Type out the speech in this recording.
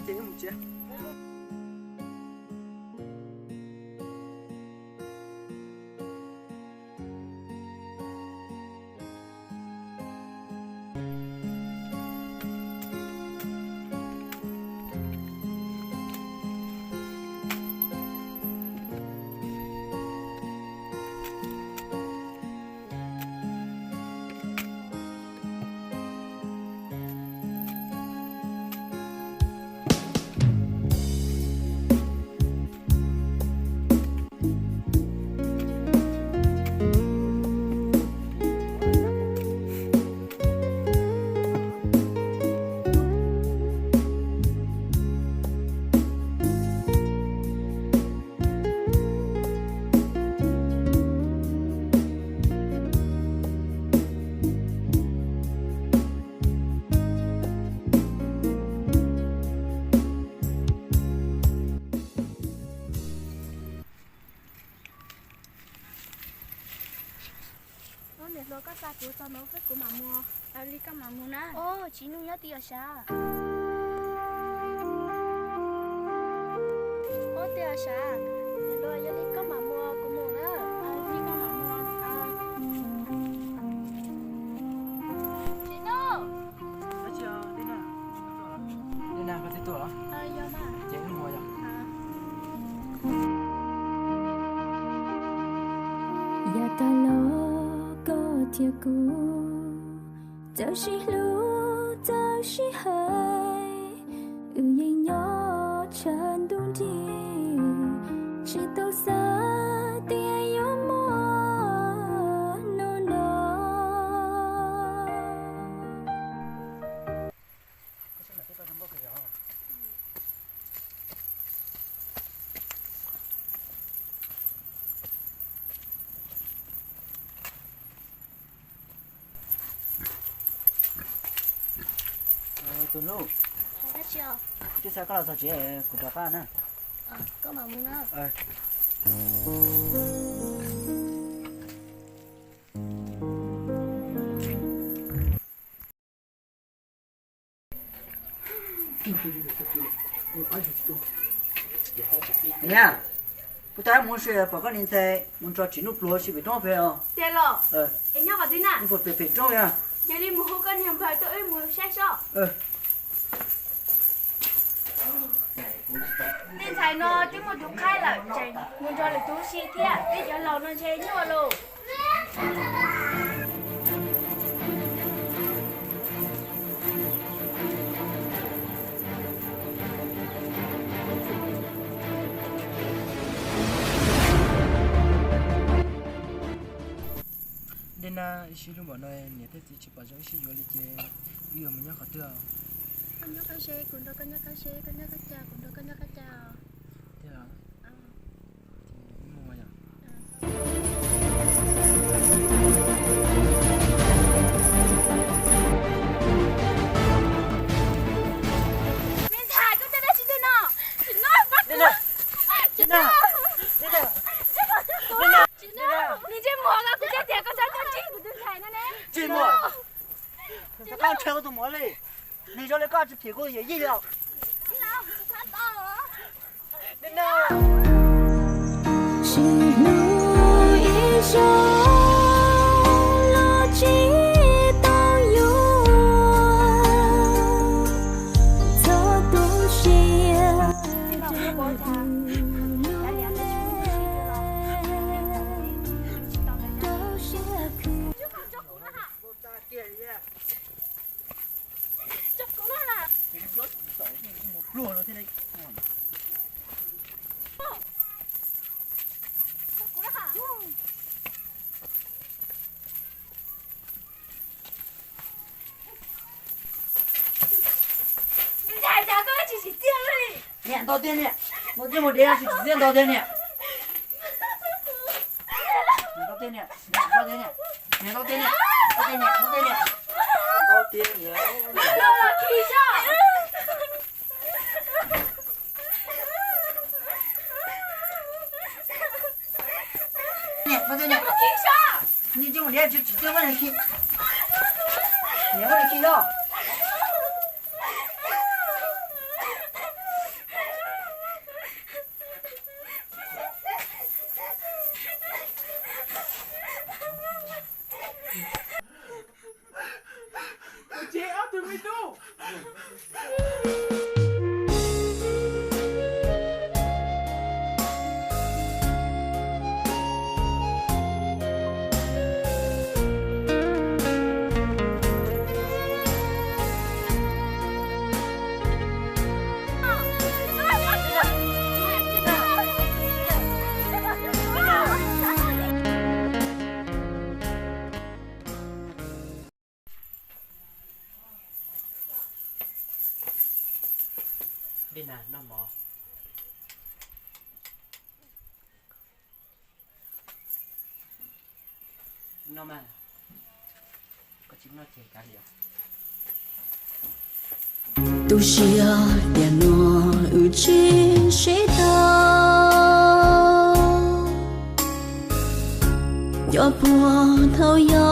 Ces mus tsev. Niam hluas, koj xa kuv txog no xwb, kuv mam mus. Li koj mam mus na. Tsis nug nyob twj ywm sav. Ua twj ywm sav, niam hluas, yog li koj mam mus, kuv mus na. Li koj mam mus. Tsis nug. Dej Nag, koj twb tuaj los? Ces wb mus yom. Yav tas los koj thiab kuv txawm sib hlub txawm sib hais, wb yeej nyob tshav ntuj nrig, tsis tau xav tias yuav muaj hnub no. Tus hlub, kuv twb xa koj los txog tsev, kuv rov qab na. Koj mam mus na. Niam, kuv tau mus ua si pom koj niam ntxhais mus tso tsis nuj pluag si pem roob pem os. Tiag los? Es nyob qhov twg na? Nyob pem pem roob yog. Yog li mus hu koj niag npawg tuaj wb mus saib sob. Tej ntxhais no twb muaj tus qhaib lawm, tseem mus nrog lwm tus si thiab, tej cov laus no ntshe nyuaj los. Dej Nag, wb sib hlub npaum no niam thiab txiv tsis pom zoo wb sib yuav li ces wb yuav mus nyob qhov twg? Koj nyob qab zeb, kuv nrog koj nyob qab zeb, koj nyob qab ca, kuv nrog koj nyob qab ca. Tiag los? Ces wb mus yom. Me ntxhais, koj coj dab tsi tuaj no? Tsis muaj, koj tsis muaj. Koj ntshaw kuv tus muam li. Nws zoo li koj tsis phim kuv yawm yij li os. Tsis hlub ib zaug los tsis tau yuav, txhob tu siab. Niam, ntau tiag niam, ntau tiag mus diam tsis txiv ntau tiag niam. Niam, ntau tiag niam, ntau tiag niam, niam, ntau tiag niam, ntau tiag niam, ntau tiag niam, ntau tiag niam. Niam, ntau tiag niam, niam tsis mus diam tsis txiv muab niam khi, niam muab niam khi yog. Noj mov. Noj mas, koj tsis noj ces kav liam. Tu siab tias no wb tsis sib tau, cov puag thaum yog